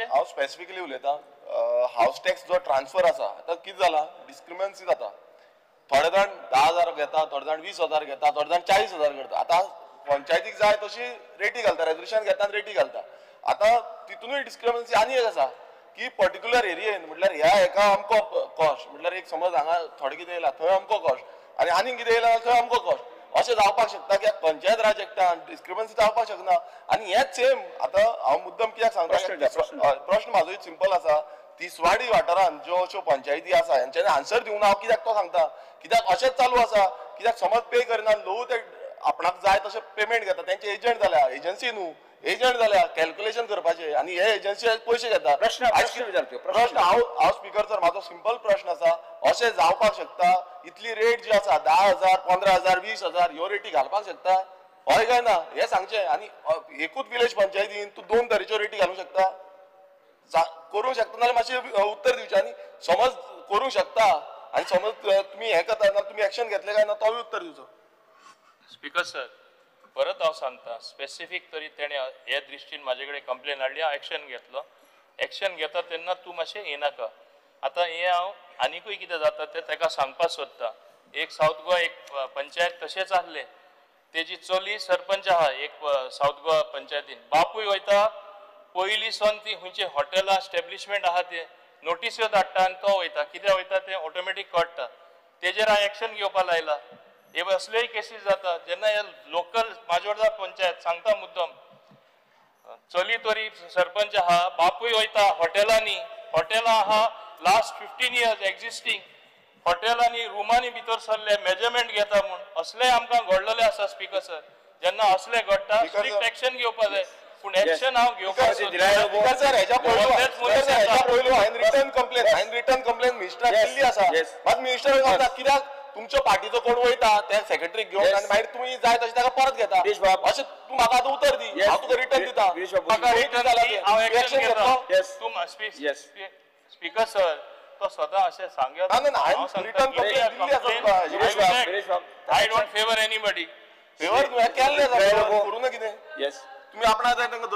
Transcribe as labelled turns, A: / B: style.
A: Okay,
B: हांव specifically उलयता. हावस tax जो ट्रान्सफर आसा, आतां कितें जाला, डिस्क्रिमन्सी जाता. थोडे जाण 10,000 घेता, थोडे जाण 20,000 घेता, थोडे जाण 40,000 करता. आतां पंचायतीक जाय तशी रेटी घालता, रेजोल्युशन घेता आनी रेटी घालता. आतां तितूनय डिस्क्रिमन्सी आनी एक आसा की पर्टिक्युलर एरियेन, म्हटल्यार ह्या एका अमको कॉस्ट, म्हटल्यार एक समज हांगा थोडें कितें येयला थंय अमको कॉस्ट आनी आनीक कितें येयला थंय अमको कॉस्ट, अशें जावपाक शकता की पंचायत राज एक्टान डिस्क्रिपन्सी जावपाक शकना. आनी हेंच सेम आतां हांव मुद्दम कित्याक सांगता, प्रश्न म्हाजो सिंपल आसा. तिसवाडी वाठारान ज्यो अश्यो पंचायती आसा हेंच्यांनी आन्सर दिवंक ना. हांव कित्याक तो सांगता, कित्याक अशेंच चालू आसा. कित्याक समज पे करिना, लोक ते आपणाक जाय तशें पेमेंट घेता, तेंचे एजंट जाल्या, एजन्सी न्हू, एजंट जाल्या कॅल्क्युलेशन करपाचे आनी हे एजन्सी पयशे घेता. प्रश्न हांव स्पीकर सर, म्हाजो सिंपल प्रश्न आसा, अशें जावपाक शकता? इतली रेट जी आसा 10,000, 15,000, 20,000 ह्यो रेटी घालपाक शकता हय काय ना हें सांगचें. आनी एकूच विलेज पंचायतीन तूं 2 तरेच्यो रेटी घालूंक शकता, करूंक शकता नाल्यार मातशें उत्तर दिवचें. आनी समज करूंक शकता आनी समज तुमी हें करता नाल्यार तुमी एक्शन घेतलें काय ना तोय उत्तर दिवचो.
A: स्पीकर सर, परत हांव सांगता, स्पेसिफीक तरी तेणें हे दृश्टीन म्हाजे कडेन कंप्लेन हाडली, हांव एक्शन घेतलो. एक्शन घेता तेन्ना तूं मातशें येनाका. आतां हें हांव आनिकूय कितें जाता तें ताका सांगपाक सोदता. एक सावथ गोवा एक पंचायत तशेंच आसलें, तेजी चली सरपंच आहा एक सावथ गोवा पंचायतीन, बापूय वयता पयलीं सावन ती खंयची हॉटेलां स्टेब्लिशमेंट आहा ते नोटिस्यो धाडटा आनी तो वयता, कित्याक वयता तें ऑटोमॅटीक कळटा. तेजेर हांव एक्शन घेवपाक लायला. हे असलेय केसीस जाता जेन्ना हे लोकल माजोर्डा पंचायत सांगता मुद्दम, चली तरी सरपंच आहा, बापूय वयता हॉटेलांनी, हॉटेलां आहा लास्ट 15 इयर्स एक्झिस्टींग, हॉटेलांनी रुमांनी भितर सरले मेजरमेंट घेता म्हूण, असलेय आमकां घडलेले आसा स्पीकर सर. जेन्ना असले घडटा स्ट्रिक्ट एक्शन घेवपा जाय, पूण एक्शन हांव घेवपाक
B: सोदना. रिटर्न कंप्लेन, हांवें रिटर्न कंप्लेन मिनिस्टराक केल्ली आसा, मात मिनिस्टर कित्याक तुमच्या पार्टीचो कोण वयता त्या सेक्रेटरीक घेवन आनी मागीर तुमी जाय तशें ताका परत घेता, अशें तूं म्हाका आतां उतर दी, हांव तुका रिटर्न दिता. एक्शन घेतलो
A: स्पीकर सर, तो स्वता अशें सांगत. I don't favour anybody.
B: Favour तुवें केल्लें, करूं ना कितें, तुमी आपणा जाय तांकां.